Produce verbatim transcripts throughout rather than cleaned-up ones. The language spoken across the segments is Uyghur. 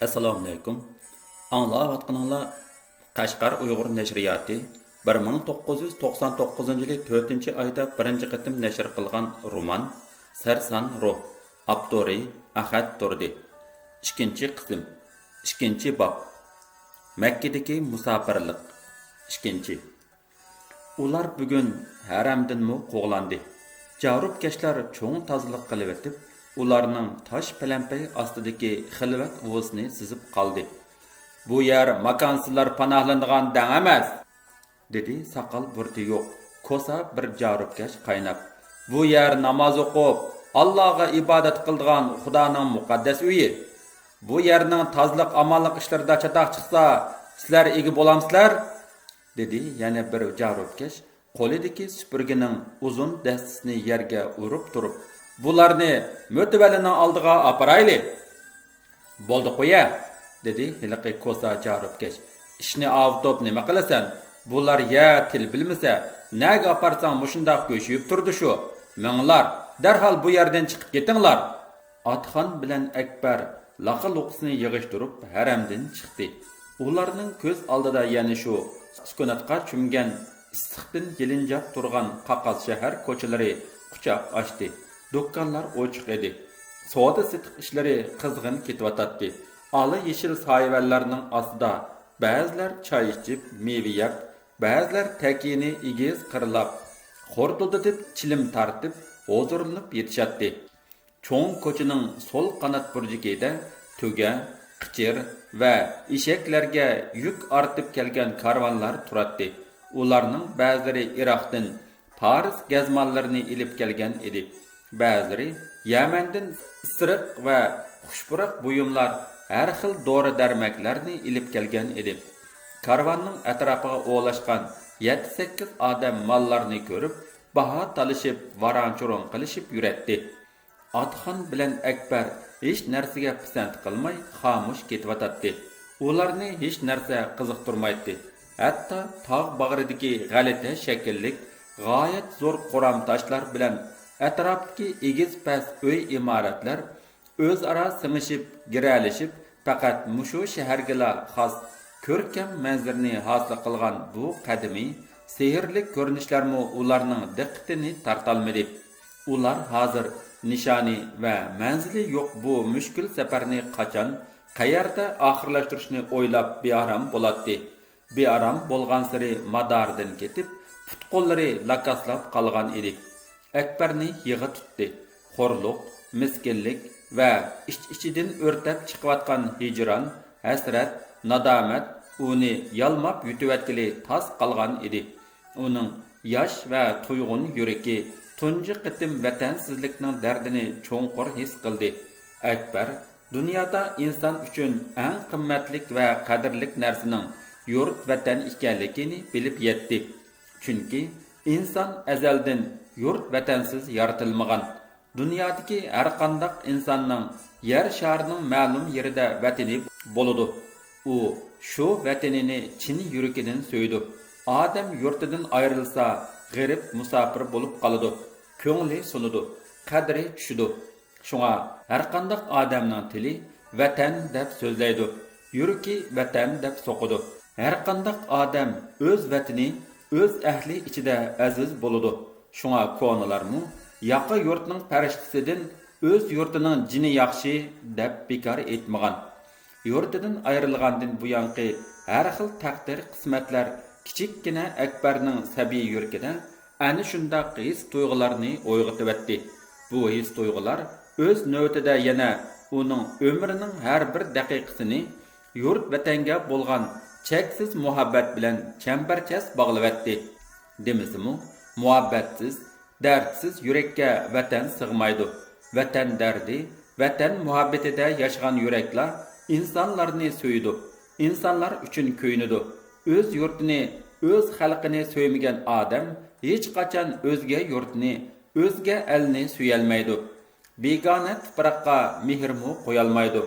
ئەسسالامۇئەلەيكۇم. ئاڭلاۋاتقىنىڭلار قەشقەر ئۇيغۇر نەشرىياتى بىر مىڭ توققۇز يۈز توقسان توققۇزىنچى يىلى تۆتىنچى ئايدا بىرىنچى قېتىم نەشر قىلغان رومان سەرسان روھ، ئاپتورى ئەخەت تۇردى. ئىككىنچى قىسىم، ئىككىنچى باب، مەككىدىكى مۇساپىرلىق. ئىككىنچى. ئۇلار بۈگۈن ھەرەمدىنمۇ قوغلاندى. جارۇپكەشلەر چوڭ تازىلىق قىلىۋېتىپ، ئۇلارنىڭ تاش پەلەمپەي ئاستىدىكى خىلۋەت ئۇۋىسىنى سىزىپ قالدى. «بۇ يەر ماكانسىزلار پاناھلىنىدىغان دەڭ ئەمەس!» دېدى ساقال بۇرۇتى يوق، كوسا بىر جارۇپكەش قايناپ. «بۇ يەر ناماز ئوقۇپ، ئاللاغا ئىبادەت قىلىدىغان خۇدانىڭ مۇقەددەس ئۆيى. بۇ يەرنىڭ تازىلىق، ئامانلىق ئىشلىرىدا چاتاق چىقسا، سىلەر ئىگە بولامسىلەر؟» دېدى يەنە بىر جارۇپكەش قولىدىكى سۈپۈرگىنىڭ ئۇزۇن دەستىسىنى يەرگە ئۇرۇپ تۇرۇپ. «بۇلارنى مۆتىۋەلىنىڭ ئالدىغا ئاپىرايلى.» «بولدى، قويە!» دېدى ھېلىقى كوسا جارۇپكەش. «ئىشنى ئاۋۇتۇپ نېمە قىلىسەن؟ بۇلار يەر تىل بىلمىسە، نەگە ئاپارساڭ مۇشۇنداق گۆش يەپ تۇرىدۇ شۇ. مېڭىلار، دەرھال بۇ يەردىن چىقىپ كېتىڭلار!» ئاتىخان بىلەن ئەكبەر لاقا-لۇقىسىنى يىغىشتۇرۇپ ھەرەمدىن چىقتى. ئۇلارنىڭ كۆز ئالدىدا يەنە شۇ سۈكۈناتقا چۆمگەن، ئىسسىقتىن يېلىنجاپ تۇرغان قاقاس شەھەر كوچىلىرى قۇچاق ئاچتى. دۇكانلار ئوچۇق ئىدى. سودا-سېتىق ئىشلىرى قىزغىن كېتىۋاتاتتى. ئالا يېشىل سايىۋەنلەرنىڭ ئاستىدا بەزىلەر چاي ئىچىپ، مېۋە يەپ، بەزىلەر تەكىيىنى ئېگىز قىرلاپ، خورتۇلدىتىپ، چىلىم تارتىپ، ھۇزۇرلىنىپ يېتىشاتتى. چوڭ كوچىنىڭ سول قانات بۇرجىكىدە تۆگە، قېچىر ۋە ئېشەكلەرگە يۈك ئارتىپ كەلگەن كارۋانلار تۇراتتى. ئۇلارنىڭ بەزىلىرى ئىراقتىن پارس گەزماللىرىنى ئېلىپ كەلگەن ئىدى. بەزىلىرى يەمەندىن ئىسرىق ۋە خۇشپۇراق بۇيۇملار، ھەر خىل دورا-دەرمەكلەرنى ئېلىپ كەلگەن ئىدى. كارۋاننىڭ ئەتراپىغا ئولاشقان يەتتە-سەككىز ئادەم ماللارنى كۆرۈپ، باھا تالىشىپ، ۋاراڭ-چۇرۇڭ قىلىشىپ يۈرەتتى. ئاتىخان بىلەن ئەكبەر ھېچ نەرسىگە پىسەنت قىلماي، خامۇش كېتىۋاتاتتى. ئۇلارنى ھېچ نەرسە قىزىقتۇرمايتتى. ھەتتا تاغ باغرىدىكى غەلىتە شەكىللىك، غايەت زور قورام تاشلار بىلەن ئەتراپتىكى ئېگىز-پەس ئۆي-ئىمارەتلەر ئۆزئارا سىڭىشىپ، گىرەلىشىپ، پەقەت مۇشۇ شەھەرگىلا خاس كۆركەم مەنزىرىنى ھاسىل قىلغان بۇ قەدىمىي، سېھىرلىك كۆرۈنۈشلەرمۇ ئۇلارنىڭ دىققىتىنى تارتالمىدى. ئۇلار ھازىر نىشانى ۋە مەنزىلى يوق بۇ مۈشكۈل سەپەرنى قاچان، قەيەردە ئاخىرلاشتۇرۇشنى ئويلاپ بىئارام بولاتتى. بىئارام بولغانسېرى مادارىدىن كېتىپ، پۇت-قوللىرى لاكاسلاپ قالغان ئىدى. ئەكبەرنى يىغا تۇتتى. خورلۇق، مىسكىنلىك ۋە ئىچ-ئىچىدىن ئۆرتەپ چىقىۋاتقان ھىجران، ھەسرەت، نادامەت ئۇنى يالماپ يۈتۈۋەتكىلى تاس قالغان ئىدى. ئۇنىڭ ياش ۋە تۇيغۇن يۈرىكى تۇنجى قېتىم ۋەتەنسىزلىكنىڭ دەردىنى چوڭقۇر ھېس قىلدى. ئەكبەر دۇنيادا ئىنسان ئۈچۈن ئەڭ قىممەتلىك ۋە قەدىرلىك نەرسىنىڭ يۇرت، ۋەتەن ئىكەنلىكىنى بىلىپ يەتتى. چۈنكى ئىنسان ئەزەلدىن يۇرت، ۋەتەنسىز يارىتىلمىغان. دۇنيادىكى ھەرقانداق ئىنساننىڭ يەر شارىنىڭ مەلۇم يېرىدە ۋەتىنى بولىدۇ. ئۇ شۇ ۋەتىنىنى چىن يۈرىكىدىن سۆيىدۇ. ئادەم يۇرتىدىن ئايرىلسا، غېرىب مۇساپىر بولۇپ قالىدۇ. كۆڭلى سۇنىدۇ، قەدرى چۈشىدۇ. شۇڭا ھەرقانداق ئادەمنىڭ تىلى ۋەتەن دەپ سۆزلەيدۇ، يۈرىكى ۋەتەن دەپ سوقىدۇ. ھەرقانداق ئادەم ئۆز ۋەتىنى، ئۆز ئەھلى ئىچىدە ئەزىز بولىدۇ. شۇڭا كونىلارمۇ ياقا يۇرتنىڭ پەرىشتىسىدىن ئۆز يۇرتىنىڭ جىنى ياخشى دەپ بىكار ئېيتمىغان. يۇرتىدىن ئايرىلغاندىن بۇيانقى ھەر خىل تەقدىر-قىسمەتلەر كىچىككىنە ئەكبەرنىڭ سەبىي يۈرىكىدە ئەنە شۇنداق ھېس-تۇيغۇلارنى ئويغىتىۋەتتى. بۇ ھېس-تۇيغۇلار ئۆز نۆۋىتىدە يەنە ئۇنىڭ ئۆمرىنىڭ ھەر بىر دەقىقىسىنى يۇرت-ۋەتەنگە بولغان چەكسىز مۇھەببەت بىلەن چەمبەرچاس باغلىۋەتتى. دېمىسىمۇ، مۇھەببەتسىز، دەردسىز يۈرەككە ۋەتەن سىغمايدۇ. ۋەتەن دەردى، ۋەتەن مۇھەببىتىدە ياشىغان يۈرەكلا ئىنسانلارنى سۆيىدۇ، ئىنسانلار ئۈچۈن كۆيۈنىدۇ. ئۆز يۇرتىنى، ئۆز خەلقىنى سۆيمىگەن ئادەم ھېچقاچان ئۆزگە يۇرتنى، ئۆزگە ئەلنى سۆيەلمەيدۇ. بىگانە تۇپراققا مېھىرمۇ قويالمايدۇ.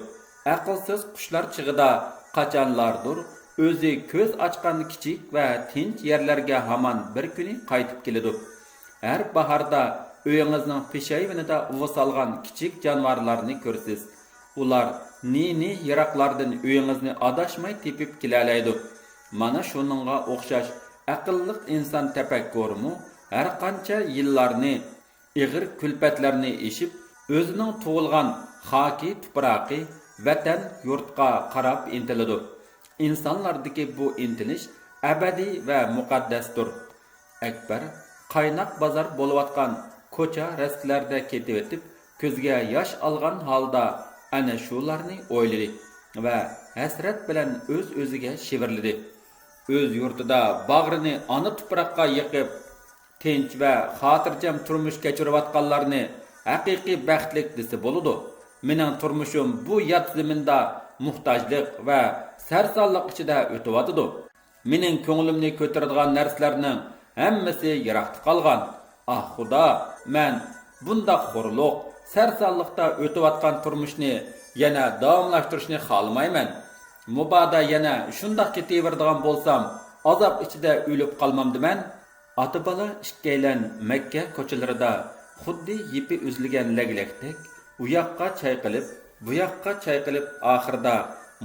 ئەقىلسىز قۇشلار چېغىدا قاچانلاردۇر ئۆزى كۆز ئاچقان كىچىك ۋە تىنچ يەرلەرگە ھامان بىر كۈنى قايتىپ كېلىدۇ. ھەر باھاردا ئۆيىڭىزنىڭ پېشايۋىنىدا ئۇۋا سالغان كىچىك جانىۋارلارنى كۆرىسىز. ئۇلار نى-نى يىراقلاردىن ئۆيىڭىزنى ئاداشماي تېپىپ كېلەلەيدۇ. مانا شۇنىڭغا ئوخشاش ئەقىللىق ئىنسان تەپەككۇرىمۇ ھەرقانچە يىللارنى، ئېغىر كۈلپەتلەرنى ئېشىپ، ئۆزىنىڭ تۇغۇلغان خاكى تۇپراقى، ۋەتەن يۇرتقا قاراپ ئىنتىلىدۇ. ئىنسانلاردىكى بۇ ئىنتىلىش ئەبەدىي ۋە مۇقەددەستۇر. ئەكبەر قايناق بازار بولۇۋاتقان كوچا رەستىلەردە كېتىۋېتىپ، كۆزىگە ياش ئالغان ھالدا ئەنە شۇلارنى ئويلىدى ۋە ھەسرەت بىلەن ئۆز-ئۆزىگە شىۋىرلىدى. ئۆز يۇرتىدا باغرىنى ئانا تۇپراققا يېقىپ، تىنچ ۋە خاتىرجەم تۇرمۇش كەچۈرۈۋاتقانلارنى ھەقىقىي بەختلىك دېسە بولىدۇ. مېنىڭ تۇرمۇشۇم بۇ يات زېمىندا موھتاجلىق ۋە سەرسانلىق ئىچىدە ئۆتۈۋاتىدۇ. مېنىڭ كۆڭلۈمنى كۆتۈرىدىغان نەرسىلەرنىڭ ھەممىسى يىراقتا قالغان. ئاھ، خۇدا، مەن بۇنداق خورلۇق، سەرسانلىقتا ئۆتۈۋاتقان تۇرمۇشنى يەنە داۋاملاشتۇرۇشنى خالىمايمەن. مۇبادا يەنە شۇنداق كېتىۋېرىدىغان بولسام، ئازاب ئىچىدە ئۆلۈپ قالمامدىمەن؟ ئاتا-بالا ئىككىيلەن مەككە كوچىلىرىدا خۇددى يىپى ئۈزۈلگەن لەگلەكتەك ئۇ ياققا چايقىلىپ، بۇ ياققا چايقىلىپ، ئاخىرىدا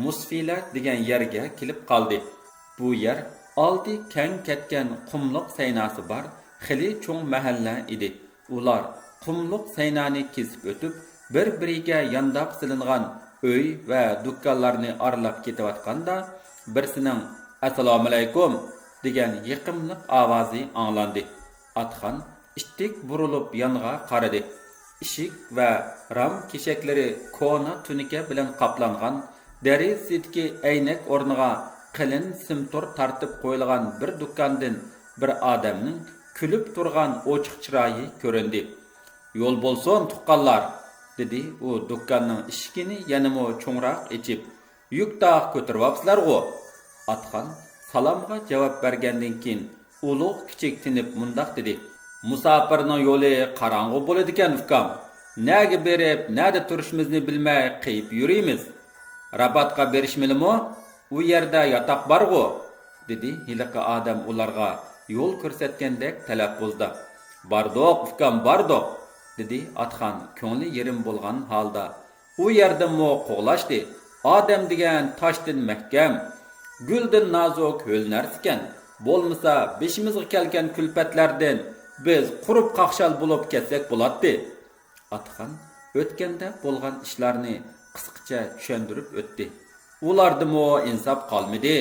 مۇسفىلە دېگەن يەرگە كېلىپ قالدى. بۇ يەر ئالدى كەڭ كەتكەن قۇملۇق سەيناسى بار خېلى چوڭ مەھەللە ئىدى. ئۇلار قۇملۇق سەينانى كېسىپ ئۆتۈپ، بىر-بىرىگە يانداپ سېلىنغان ئۆي ۋە دۇكانلارنى ئارىلاپ كېتىۋاتقاندا، بىرسىنىڭ «ئەسسالامۇئەلەيكۇم» دېگەن يېقىملىق ئاۋازى ئاڭلاندى. ئاتخان ئىتتىك بۇرۇلۇپ يانغا قارىدى. ئىشىك ۋە رام كېشەكلىرى كونا تۈنىكە بىلەن قاپلانغان، دېرىزىسىدىكى ئەينەك ئورنىغا قېلىن سىمتۇر تارتىپ قويۇلغان بىر دۇكاندىن بىر ئادەمنىڭ كۈلۈپ تۇرغان ئوچۇق چىرايى كۆرۈندى. «يول بولسۇن، تۇغقانلار!» دېدى ئۇ دۇكاننىڭ ئىشىكىنى يەنىمۇ چوڭراق ئېچىپ. «يۈك تاق كۆتۈرۈۋاپسىلەرغۇ؟» ئاتخان سالامغا جاۋاب بەرگەندىن كېيىن، ئۇلۇغ كىچىك تىنىپ مۇنداق دېدى: «مۇساپىرنىڭ يولى قاراڭغۇ بولىدىكەن، ئۇكام. نەگە بېرىپ، نەدە تۇرۇشىمىزنى بىلمەي قېيىپ يۈرىمىز. راباتقا بېرىشمىلىمۇ؟ ئۇ يەردە ياتاق بارغۇ؟» دېدى ھېلىقى ئادەم ئۇلارغا يول كۆرسەتكەندەك تەلەپپۇزدا. «باردۇق، ئۇكام، باردۇق!» دېدى ئاتخان كۆڭلى يېرىم بولغان ھالدا. «ئۇ يەردىنمۇ قوغلاشتى. ئادەم دېگەن تاشتىن مەھكەم، گۈلدىن نازۇك ھۆل نەرسىكەن. بولمىسا، بېشىمىزغا كەلگەن كۈلپەتلەردىن بىز قۇرۇپ قاقشال بولۇپ كەتسەك بولاتتى.» ئاتخان ئۆتكەندە بولغان ئىشلارنى قىسقىچە چۈشەندۈرۈپ ئۆتتى. ئۇلاردىمۇ ئىنساپ قالمىدى.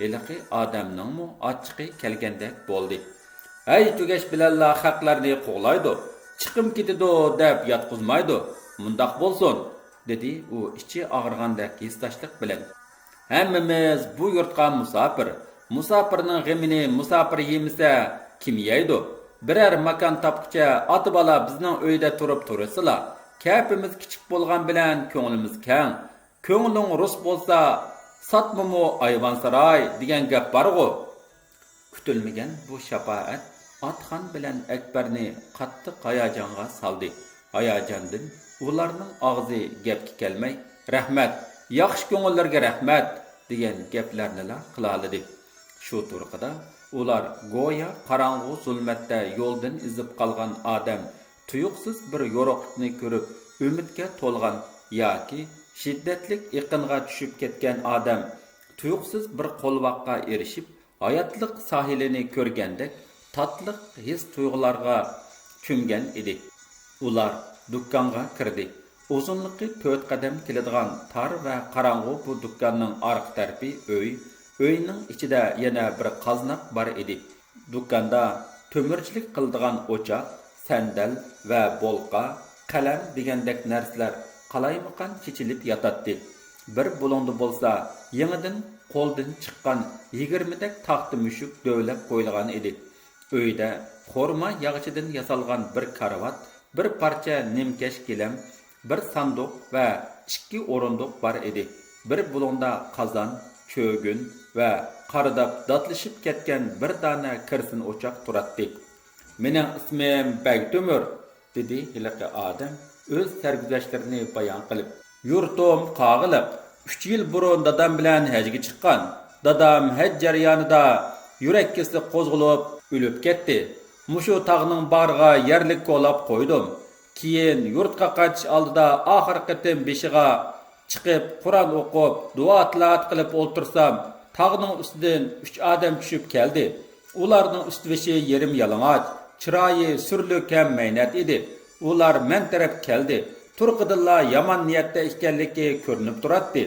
ھېلىقى ئادەمنىڭمۇ ئاچچىقى كەلگەندەك بولدى. «ھەي، تۈگەش بىلەنلا خەقلەرنى قوغلايدۇ، چىقىم كېتىدۇ دەپ ياتقۇزمايدۇ. مۇنداق بولسۇن!» دېدى ئۇ ئىچى ئاغرىغاندەك ھېسداشلىق بىلەن. «ھەممىمىز بۇ يۇرتقا مۇساپىر. مۇساپىرنىڭ غېمىنى مۇساپىر يېمىسە، كىم يەيدۇ؟ بىرەر ماكان تاپقۇچە ئاتا-بالا بىزنىڭ ئۆيدە تۇرۇپ تۇرسىلا، كەپىمىز كىچىك بولغان بىلەن كۆڭلىمىز كەڭ. كۆڭلۈڭ رۇس بولسا، ساتمىمۇ ئايۋانساراي دېگەن گەپ بارغۇ.» كۈتۈلمىگەن بۇ شاپائەت ئاتخان بىلەن ئەكبەرنى قاتتىق ھاياجانغا سالدى. ھاياجاندىن ئۇلارنىڭ ئاغزى گەپكە كەلمەي، «رەھمەت، ياخشى كۆڭۈللىرىگە رەھمەت!» دېگەن گەپلەرنىلا قىلالىدى. شۇ تۇرقىدا ئۇلار گويا قاراڭغۇ زۇلمەتتە يولدىن ئېزىپ قالغان ئادەم تۇيۇقسىز بىر يورۇقلۇقنى كۆرۈپ ئۈمىدكە تولغان ياكى شىددەتلىك ئېقىنغا چۈشۈپ كەتكەن ئادەم تۇيۇقسىز بىر قولۋاققا ئېرىشىپ، ھاياتلىق ساھىلىنى كۆرگەندەك تاتلىق ھېس-تۇيغۇلارغا چۆمگەن ئىدى. ئۇلار دۇكانغا كىردى. ئۇزۇنلۇقى تۆت قەدەم كېلىدىغان تار ۋە قاراڭغۇ بۇ دۇكاننىڭ ئارقا تەرىپى ئۆي، ئۆينىڭ ئىچىدە يەنە بىر قازناق بار ئىدى. دۇكاندا تۆمۈرچىلىك قىلىدىغان ئوچاق، سەندەل ۋە بولقا، قەلەم دېگەندەك نەرسىلەر قالايمىقان چېچىلىپ ياتاتتى. بىر بۇلۇڭدا بولسا يېڭىدىن قولدىن چىققان يىگىرمىدەك تاختا مۈشۈك دۆۋىلەپ قويۇلغان ئىدى. ئۆيدە خورما ياغىچىدىن ياسالغان بىر كارىۋات، بىر پارچە نىمكەش گىلەم، بىر ساندۇق ۋە ئىككى ئورۇندۇق بار ئىدى. بىر بۇلۇڭدا قازان، چۆگۈن ۋە قارىداپ داتلىشىپ كەتكەن بىر دانە كىرسىن ئوچاق تۇراتتى. «مېنىڭ ئىسمىم بەگتۆمۈر»، دېدى ھېلىقى ئادەم ئۆز سەرگۈزەشتلىرىنى بايان قىلىپ. «يۇرتۇم قاغىلىق. ئۈچ يىل بۇرۇن دادام بىلەن ھەجگە چىققان. دادام ھەج جەريانىدا يۈرەك كېسىلى قوزغىلىپ ئۆلۈپ كەتتى. مۇشۇ تاغنىڭ باغرىغا يەرلىك كولاپ قويدۇم. كېيىن يۇرتقا قايتىش ئالدىدا ئاخىرقى قېتىم بېشىغا چىقىپ، قۇرئان ئوقۇپ، دۇئا تىلاۋەت قىلىپ ئولتۇرسام، تاغنىڭ ئۈستىدىن ئۈچ ئادەم چۈشۈپ كەلدى. ئۇلارنىڭ ئۈست بېشى يېرىم يالىڭاچ، چىرايى سۈرلۈك ھەم مەينەت ئىدى. ئۇلار مەن تەرەپكە كەلدى. تۇرقىدىنلا يامان نىيەتتە ئىكەنلىكى كۆرۈنۈپ تۇراتتى.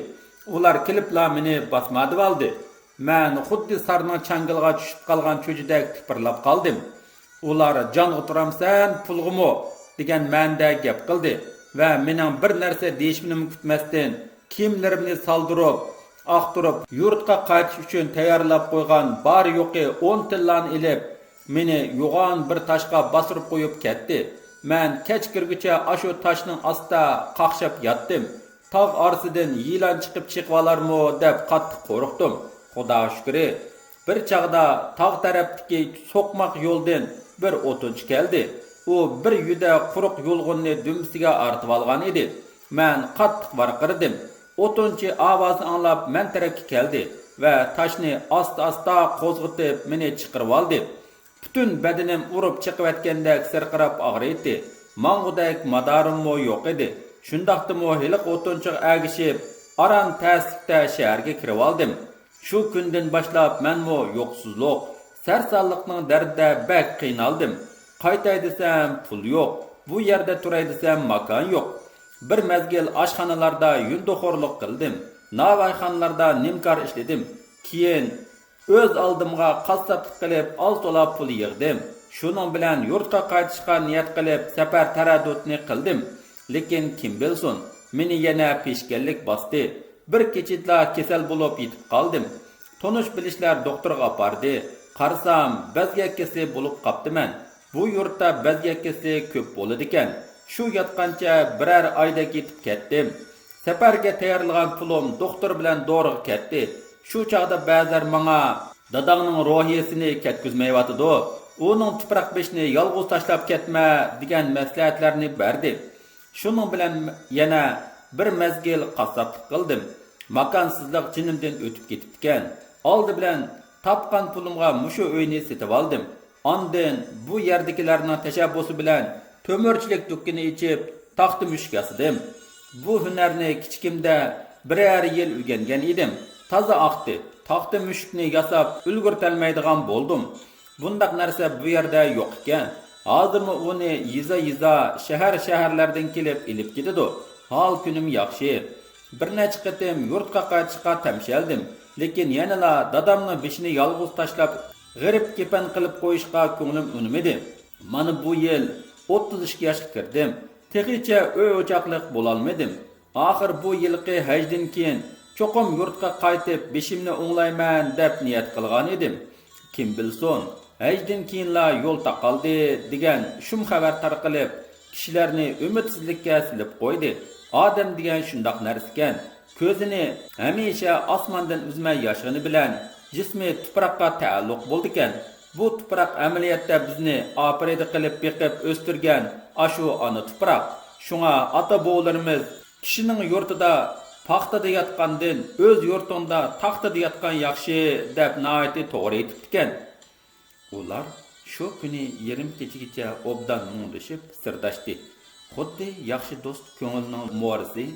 ئۇلار كېلىپلا مېنى باسمادىۋالدى. مەن خۇددى سارنىڭ چاڭگىلىغا چۈشۈپ قالغان چۈجىدەك تىپىرلاپ قالدىم. ئۇلار «جانغا تۇرامسەن، پۇلغىمۇ؟» دېگەن مەنىدە گەپ قىلدى ۋە مېنىڭ بىر نەرسە دېيىشىمنىمۇ كۈتمەستىن، كىيىملىرىمنى سالدۇرۇپ، ئاختۇرۇپ، يۇرتقا قايتىش ئۈچۈن تەييارلاپ قويغان بار-يوقى ئون تىللانى ئېلىپ، مېنى يوغان بىر تاشقا باستۇرۇپ قويۇپ كەتتى. مەن كەچ كىرگۈچە ئاشۇ تاشنىڭ ئاستىدا قاقشاپ ياتتىم. تاغ ئارىسىدىن يىلان چىقىپ چېقىۋالارمۇ دەپ قاتتىق قورقتۇم. خۇدا شۈكرى، بىر چاغدا تاغ تەرەپتىكى سوقماق يولدىن بىر ئوتۇنچى كەلدى. ئۇ بىر يۈدە قۇرۇق يۇلغۇننى دۈمبىسىگە ئارتىۋالغان ئىدى. مەن قاتتىق ۋارقىرىدىم. ئوتۇنچى ئاۋازنى ئاڭلاپ مەن تەرەپكە كەلدى ۋە تاشنى ئاستا-ئاستا قوزغىتىپ مېنى چىقىرىۋالدى. پۈتۈن بەدىنىم ئۇرۇپ چېقىۋەتكەندەك سىرقىراپ ئاغرىيتتى. ماڭغۇدەك مادارىممۇ يوق ئىدى. شۇنداقتىمۇ ھېلىقى ئوتۇنچىغا ئەگىشىپ، ئاران تەسلىكتە شەھەرگە كىرىۋالدىم. شۇ كۈندىن باشلاپ مەنمۇ يوقسۇزلۇق، سەرسانلىقنىڭ دەردىدە بەك قىينالدىم. قايتاي دېسەم پۇل يوق، بۇ يەردە تۇراي دېسەم ماكان يوق. بىر مەزگىل ئاشخانىلاردا يۇندىخورلۇق قىلدىم، ناۋايخانىلاردا نىمكار ئىشلىدىم. كېيىن ئۆز ئالدىمغا قاسساپلىق قىلىپ، ئاز-تولا پۇل يىغدىم. شۇنىڭ بىلەن يۇرتقا قايتىشقا نىيەت قىلىپ، سەپەر تەرەددۇتىنى قىلدىم. لېكىن كىم بىلسۇن، مېنى يەنە پېشكەللىك باستى. بىر كېچىدىلا كېسەل بولۇپ يېتىپ قالدىم. تونۇش-بىلىشلەر دوختۇرغا ئاپاردى. قارىسام، بەزگەك كېسىلى بولۇپ قاپتىمەن. بۇ يۇرتتا بەزگەك كېسىلى كۆپ بولىدىكەن. شۇ ياتقانچە بىرەر ئايدەك يېتىپ كەتتىم. سەپەرگە تەييارلىغان پۇلۇم دوختۇر بىلەن دورىغا كەتتى. شۇ چاغدا بەزىلەر ماڭا، «داداڭنىڭ روھىيىسىنى كەتكۈزمەيۋاتىدۇ، ئۇنىڭ تۇپراق بېشىنى يالغۇز تاشلاپ كەتمە» دېگەن مەسلىھەتلەرنى بەردى. شۇنىڭ بىلەن يەنە بىر مەزگىل قاسساپلىق قىلدىم. ماكانسىزلىق جېنىمدىن ئۆتۈپ كېتىپتىكەن. ئالدى بىلەن تاپقان پۇلۇمغا مۇشۇ ئۆينى سېتىۋالدىم. ئاندىن بۇ يەردىكىلەرنىڭ تەشەببۇسى بىلەن تۆمۈرچىلىك دۇكىنى ئېچىپ، تاختا مۈشۈك ياسىدىم. بۇ ھۈنەرنى كىچىكىمدە بىرەر يىل ئۆگەنگەن ئىدىم. تازا ئاقتى. تاختا مۈشۈكنى ياساپ ئۈلگۈرتەلمەيدىغان بولدۇم. بۇنداق نەرسە بۇ يەردە يوق ئىكەن. ھازىرمۇ ئۇنى يېزا-يېزا، شەھەر-شەھەرلەردىن كېلىپ ئېلىپ كېتىدۇ. ھال-كۈنۈم ياخشى. بىر نەچچە قېتىم يۇرتقا قايتىشقا تەمشەلدىم. لېكىن يەنىلا دادامنىڭ بېشىنى يالغۇز تاشلاپ، غېرىب كېپەن قىلىپ قويۇشقا كۆڭلۈم ئۇنىمىدى. مانا بۇ يىل ئوتتۇز ئىككى ياشقا كىردىم. تېخىچە ئۆي-ئوچاقلىق بولالمىدىم. ئاخىر بۇ يىلقى ھەجدىن كېيىن چوقۇم يۇرتقا قايتىپ، بېشىمنى ئوڭلايمەن دەپ نىيەت قىلغان ئىدىم. كىم بىلسۇن، ھەجدىن كېيىنلا يول تاقالدى دېگەن شۇم خەۋەر تارقىلىپ، كىشىلەرنى ئۈمىدسىزلىككە سېلىپ قويدى. ئادەم دېگەن شۇنداق نەرسىكەن. كۆزىنى ھەمىشە ئاسماندىن ئۈزمەي ياشىغىنى بىلەن، جىسمى تۇپراققا تەئەللۇق بولىدىكەن. بۇ تۇپراق ئەمەلىيەتتە بىزنى ئاپىرىدە قىلىپ بېقىپ ئۆستۈرگەن ئاشۇ ئانا تۇپراق. شۇڭا ئاتا-بوۋىلىرىمىز «كىشىنىڭ يۇرتىدا پاختىدا ياتقاندىن، ئۆز يۇرتۇڭدا تاختىدا ياتقان ياخشى» دەپ ناھايىتى توغرا ئېيتىپتىكەن. ئۇلار شۇ كۈنى يېرىم كېچىگىچە ئوبدان مۇڭدىشىپ سىرداشتى. خۇددى ياخشى دوست كۆڭۈلنىڭ مورىسى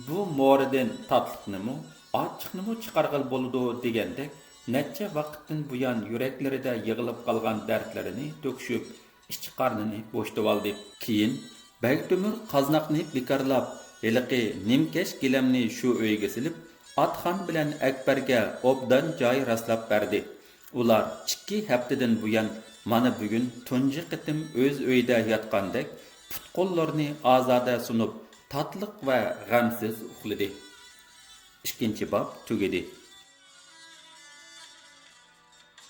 بۇ مورىدىن تاتلىقنىمۇ، ئاچچىقنىمۇ چىقارغىلى بولىدۇ دېگەندەك، نەچچە ۋاقىتتىن بۇيان يۈرەكلىرىدە يىغىلىپ قالغان دەردلىرىنى تۆكۈشۈپ، ئىچ قارنىنى بوشىتىۋالدى. كېيىن بەگتۆمۈر قازناقنى بىكارلاپ، ھېلىقى نىمكەش گىلەمنى شۇ ئۆيگە سېلىپ، ئاتخان بىلەن ئەكبەرگە ئوبدان جاي راسلاپ بەردى. ئۇلار ئىككى ھەپتىدىن بۇيان مانا بۈگۈن تۇنجى قېتىم ئۆز ئۆيىدە ياتقاندەك پۇت-قوللىرىنى ئازادە سۇنۇپ، تاتلىق ۋە غەمسىز ئۇخلىدى. ئىككىنچى باب تۈگىدى.